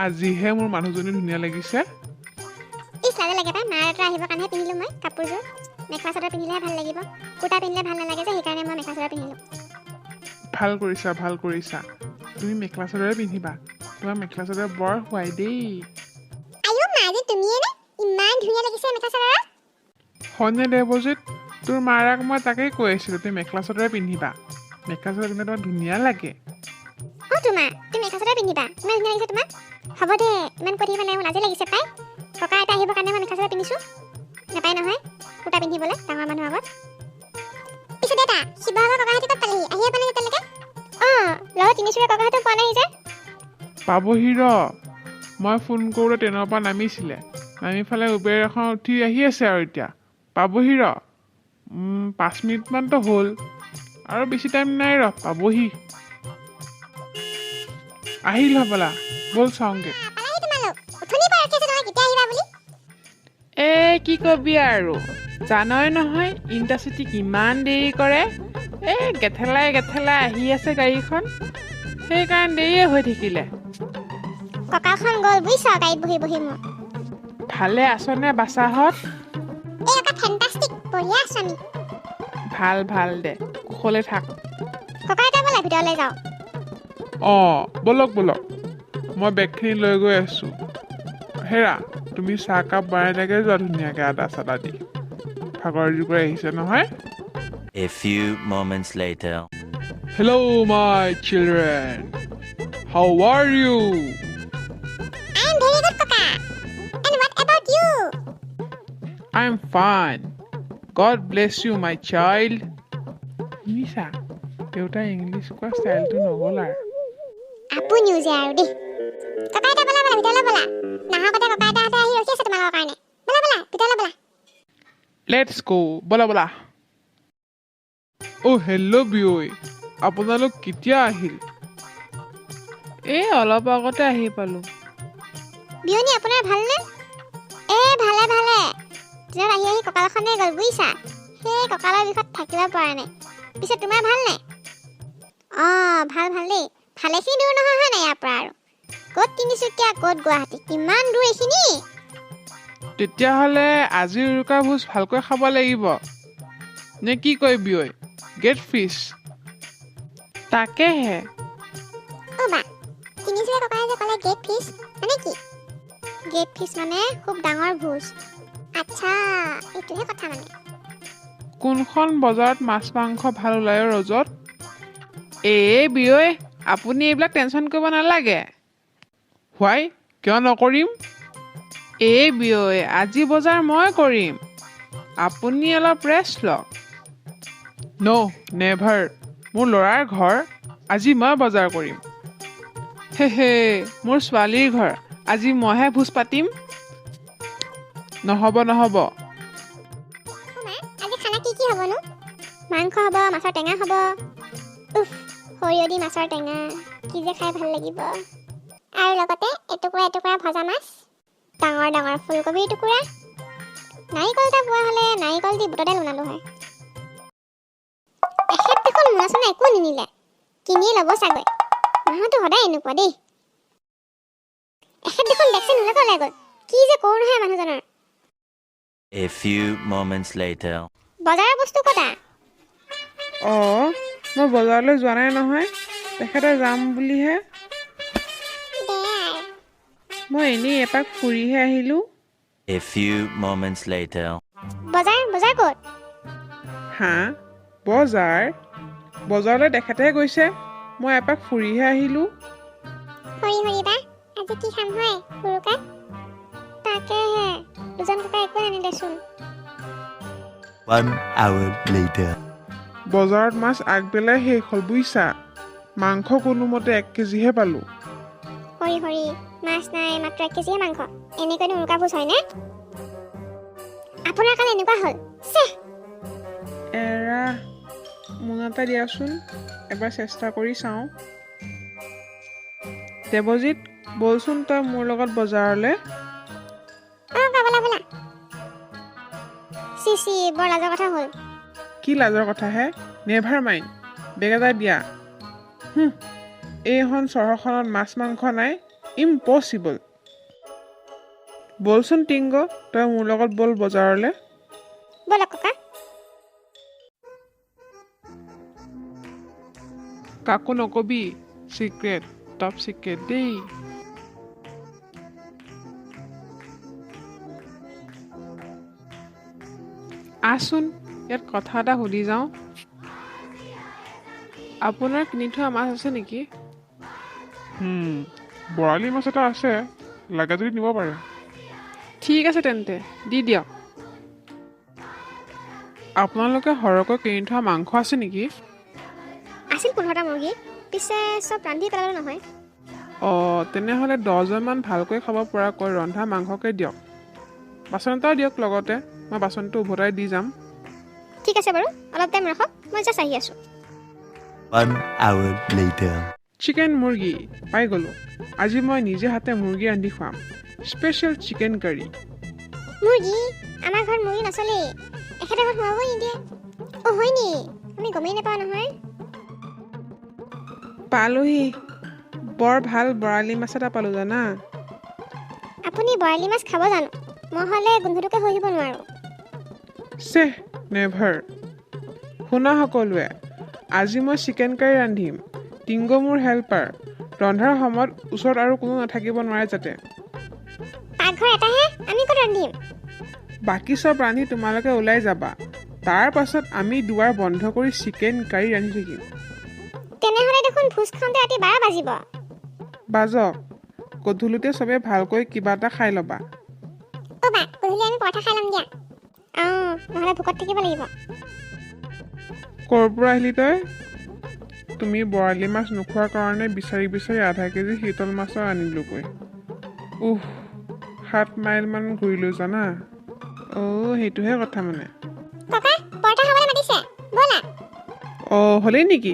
আজিহে মোৰ মানুহজনী ধুনীয়া লাগিছে। ইচ, লাজে লাগে পাই। মা এটা আহিবৰ কাৰণেহে পিন্ধিলোঁ মই কাপোৰযোৰ। মেখেলা চাদৰ পিন্ধিলেহে ভাল লাগিব, কুৰ্তা পিন্ধিলে ভাল নালাগে যে, সেইকাৰণে মই মেখেলা চাদৰ পিন্ধিলোঁ। ভাল কৰিছা, ভাল কৰিছা। তুমি মেখেলা চাদৰে পিন্ধিবা, তোমাৰ মেখেলা চাদৰ বৰ শুৱাই দেই। আইঅ মা, যে তুমিয়ে নে? ইমান ধুনীয়া লাগিছে মেখেলা চাদৰত। হয়নে দেৱজিত? তোৰ মাৰাক মই তাকেই কৈ আছিলোঁ, তুমি মেখেলা চাদৰে পিন্ধিবা, মেখেলা চাদৰ পিন্ধিলে তোমাক ধুনীয়া লাগে। অ' তোমা, তুমি মেখেলা চাদৰ পিন্ধিবা, ইমান ধুনীয়া লাগিছে তোমাক। হ'ব দে, ইমান কৈ থাকিব নালাগে, মোৰ লাজে লাগিছে পাই। ককা আইতা আহিবৰ কাৰণে মই মেখেলা চাদৰ পিন্ধিছোঁ, নাপায় নহয় কুৰ্তা পিন্ধিবলৈ ডাঙৰ মানুহৰ আগত। পিছে দেউতা, শিৱসাগৰ ককাহঁতে ক'ত পালেহি? আহিয়ে পোৱা নাই এতিয়ালৈকে। অঁ, লগত তিনিচুকীয়া ককাহঁতেও পোৱা নাই যে। পাবহি ৰ, মই ফোন কৰোঁতে ট্ৰেইনৰ পৰা নামিছিলে, নামি ফালে উবেৰ এখন উঠি আহি আছে আৰু এতিয়া পাবহি ৰ। 5 মিনিটমানতো হ'ল আৰু, বেছি টাইম নাই ৰ, পাবহি। আহিল হ'বলা, ব'ল চাওঁগে। পালাহি তোমালোক? উঠনিৰ পৰা ৰখি আছোঁ তোমালোক কেতিয়া আহিবা বুলি। এ কি কবি আৰু, জানই নহয় ইণ্টাৰচিটি কিমান দেৰি কৰে। এই গেঠেলাই গেঠেলাই আহি আছে গাড়ীখন, সেইকাৰণে দেৰিয়ে হৈ থাকিলে। কঁকালখন গ'ল বুজিছ গাড়ীত বহি বহি মোৰ। ভালে আছনে বাচাহঁত? এই ককা, ফেণ্টাষ্টিক, বঢ়িয়া আছোঁ আমি। ভাল ভাল দে, কুশলে থাক। ককা আইতা, ব'লা ভিতৰলৈ যাওঁ। অঁ, ব'লক ব'লক, মই বেগখিনি লৈ গৈ আছোঁ। হেৰা, তুমি চাহকাপ বনাই লাগে যোৱা ধুনীয়াকৈ আদা চাদা দি, ভাগৰ জোগৰ আহিছে নহয়। A few moments later. Hello my children, how are you? I am very good ককা, and what about you? I am fine, God bless you my child. শুনিছা, দেউতাই ইংলিছ কোৱা ষ্টাইলটো নগ'ল আৰু। আপুনিও যে আৰু দেই। ককা আইতা, ব'লা ব'লা ভিতৰলৈ ব'লা। নাহকতে ককা আইতাহঁতে আহি ৰখি আছে তোমালোকৰ কাৰণে। ব'লা ব'লা, ভিতৰলৈ ব'লা। Let's go, ব'লা ব'লা। অ' হেল্ল' বিয়ৈ, আপোনালোক কেতিয়া আহিল? এই অলপ আগতে আহি পালোঁ। বিয়নী, আপোনাৰ ভালনে? এ ভালে ভালে। ট্ৰেইনত আহি আহি কঁকালখনে গ'ল বুজিছা, সেই কঁকালৰ বিষত থাকিব পৰা নাই। পিছে তোমাৰ ভাল নাই? অঁ, ভাল ভাল দেই। ভালেখিনি দূৰ নহয় হয় নাই ইয়াৰ পৰা আৰু? ক'ত তিনিচুকীয়া, ক'ত গুৱাহাটী, কিমান দূৰ এইখিনি। তেতিয়াহ'লে আজি উৰুকা ভোজ ভালকৈ খাব লাগিব নে কি কয় বিয়ৈ? Get fish. তাকেহে। অ' বা, তিনিচুকীয়া ককাই যে ক'লে গেট ফিছ মানে কি? গেট ফিছ মানে খুব ডাঙৰ ভোজ। আচ্ছা, এইটোহে কথা মানে। কোনখন বজাৰত মাছ মাংস ভাল ওলায় অ' ৰজত? এই বিয়ৈ, আপুনি এইবিলাক টেনশ্যন কৰিব নালাগে। হোৱাই, কিয় নকৰিম? এই বিয়ৈ, আজি বজাৰ মই কৰিম, আপুনি অলপ ৰেষ্ট লওক। ন' নেভাৰ, মোৰ ল'ৰাৰ ঘৰ, আজি মই বজাৰ কৰিম। হে হে, মোৰ ছোৱালীৰ ঘৰ, আজি মইহে ভোজ পাতিম। নহ'ব নহ'ব। অ' মা, আজি খানা কি কি হ'বনো? মাংস হ'ব, মাছৰ টেঙা হ'ব। উফ, সৰিয়হ দি মাছৰ টেঙা কি যে খাই ভাল লাগিব। আৰু লগতে এটুকুৰা এটুকুৰা ভজা মাছ, ডাঙৰ ডাঙৰ ফুলকবিৰ টুকুৰা। নাৰিকল এটা পোৱা হ'লে নাৰিকল দি বুটৰ দাইল বনালোঁ হয়। এখেত দেখোন মোনা চোনা একো নিনিলে, কিনিয়ে ল'ব চাগৈ। মানুহটো সদায় এনেকুৱা দেই। এখেত দেখোন বেগ চেগ নোলোৱাকৈ ওলাই গ'ল, কি যে কৰোঁ নহয় মানুহজনৰ। A few moments later. বজাৰৰ বস্তু ক'তা? অঁ, মই বজাৰলৈ যোৱা নাই নহয়, তেখেতে যাম বুলিহে। দে আৰু। মই এনেই এপাক ফুৰিহে আহিলোঁ। A few moments later. বজাৰ বজাৰ ক'ত? হা, বজাৰ? বজাৰলৈ তেখেতেহে গৈছে, মই এপাক ফুৰিহে আহিলোঁ। হৰি হৰি বা, আজি কি খাম হয় উৰুকাত? তাকেহে, দুজন ককাই একো নানিলেচোন। One hour later. বজাৰত মাছ আগবেলাই শেষ হ'ল বুজিছা, মাংস কোনোমতে 1 কেজিহে পালোঁ। হৰি হৰি, মাছ নাই, মাত্ৰ 1 কেজিহে মাংস, এনেকৈনো উৰুকা ভোজ হয়নে? আপোনাৰ কাৰণে এনেকুৱা হ'ল, চেহ। এৰা, মোনা এটা দিয়াচোন, এবাৰ চেষ্টা কৰি চাওঁ। দেৱজিত, ব'লচোন তই মোৰ লগত বজাৰলৈ। অঁ ককা, ব'লা ব'লা। চি চি, বৰ লাজৰ কথা হ'ল। কি লাজৰ কথা হে? নেভাৰ মাইণ্ড, বেগ এটা দিয়া। এইখন চহৰখনত মাছ মাংস নাই, ইম্পচিবল। ব'লচোন টিংগ, তই মোৰ লগত ব'ল বজাৰলৈ। ব'লক ককা। কাকো নকবি, চিক্ৰেট, টপ চিক্ৰেট দেই। আহচোন, ইয়াত কথা এটা সুধি যাওঁ। আপোনাৰ কিনি থোৱা মাছ আছে নেকি? বৰালি মাছ এটা আছে, লাগে যদি নিব পাৰে। ঠিক আছে তেন্তে দি দিয়ক। আপোনালোকে সৰহকৈ কিনি থোৱা মাংস আছে নেকি? আছিল 15টা মুৰ্গী, পিছে চব ৰান্ধি পেলালোঁ নহয়। অঁ, তেনেহ'লে 10জনমান ভালকৈ খাব পৰাকৈ ৰন্ধা মাংসকে দিয়ক। বাচন এটাও দিয়ক লগতে, মই বাচনটো উভতাই দি যাম। ঠিক আছে বাৰু, অলপ টাইম ৰাখক, মই জাষ্ট আহি আছোঁ। 1 hour later. Chicken মুৰ্গী পাই গ'লোঁ। আজি মই নিজে হাতে মুৰ্গী ৰান্ধি খুৱাম, স্পেচিয়েল চিকেন কাৰী। মুৰ্গী? আমাৰ ঘৰত মুৰ্গী নচলেই, এখেতৰ ঘৰত সোমাবই নিদিয়ে। অ' হয় নি? আমি গমেই নাপাওঁ নহয়। পালোহি, বৰ ভাল বৰালি মাছ এটা পালোঁ জানা। আপুনি বৰালি মাছ খাব জানো? মই হ'লে গোন্ধটোকে সহিব নোৱাৰোঁ। চেহ, নেভাৰ। শুনা সকলোৱে, আজি মই চিকেন কাৰী ৰান্ধিম। টিংগ মোৰ হেল্পাৰ। ৰন্ধাৰ সময়ত ওচৰত আৰু কোনো নাথাকিব নোৱাৰে যাতে। পাকঘৰ এটাহে, আমি ক'ত ৰান্ধিম? বাকী চব ৰান্ধি তোমালোকে ওলাই যাবা, তাৰ পাছত আমি দুৱাৰ বন্ধ কৰি চিকেন কাৰী ৰান্ধি থাকিম। তেনেহ'লে দেখোন ভোজ খাওঁতে ৰাতি 12 বাজিব। বাজক, গধূলিতে চবে ভালকৈ কিবা এটা খাই ল'বা। অ' বা, গধূলি আমি পৰঠা খাই ল'ম দিয়া। অঁ, নহ'লে ভোকত থাকিব লাগিব। ক'ৰ পৰা আহিলি তই? তুমি বৰালি মাছ নোখোৱাৰ কাৰণে বিচাৰি বিচাৰি আধা কেজি শীতল মাছৰ আনিলোগৈ। উহ, 7 মাইলমান ঘূৰিলোঁ জানা। অ' সেইটোহে কথা মানে। ককা, পৰঠা খাবলৈ মাতিছে, ব'লা। অঁ, হ'লেই নেকি?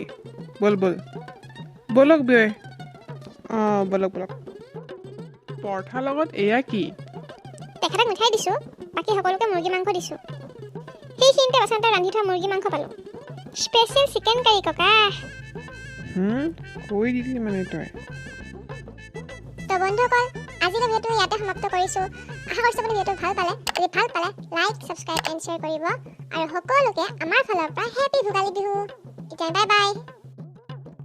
ব'ল ব'ল, ব'লক ব্যয়। অঁ, ব'লক ব'লক। পৰঠাৰ লগত এয়া কি? তেখেতক মিঠাই দিছোঁ, বাকী সকলোকে মুৰ্গী মাংস দিছোঁ। সেইখিনিতে বাচনতে ৰান্ধি থোৱা মুৰ্গী মাংস পালোঁ। স্পেচিয়েল চিকেন কাৰী ককা। কৈ দিলি মানে তই। তো বন্ধুসকল, আজিৰ ভিডিঅ'টো ইয়াতে সমাপ্ত কৰিছোঁ। আশা কৰিছোঁ আপুনি ভিডিঅ'টো ভাল পালে। যদি ভাল পালে লাইক, ছাবস্ক্ৰাইব এণ্ড শ্বেয়াৰ কৰিব। আৰু সকলোকে আমাৰ ফালৰ পৰা হেপী ভোগালী বিহু। এতিয়া বাই বাই।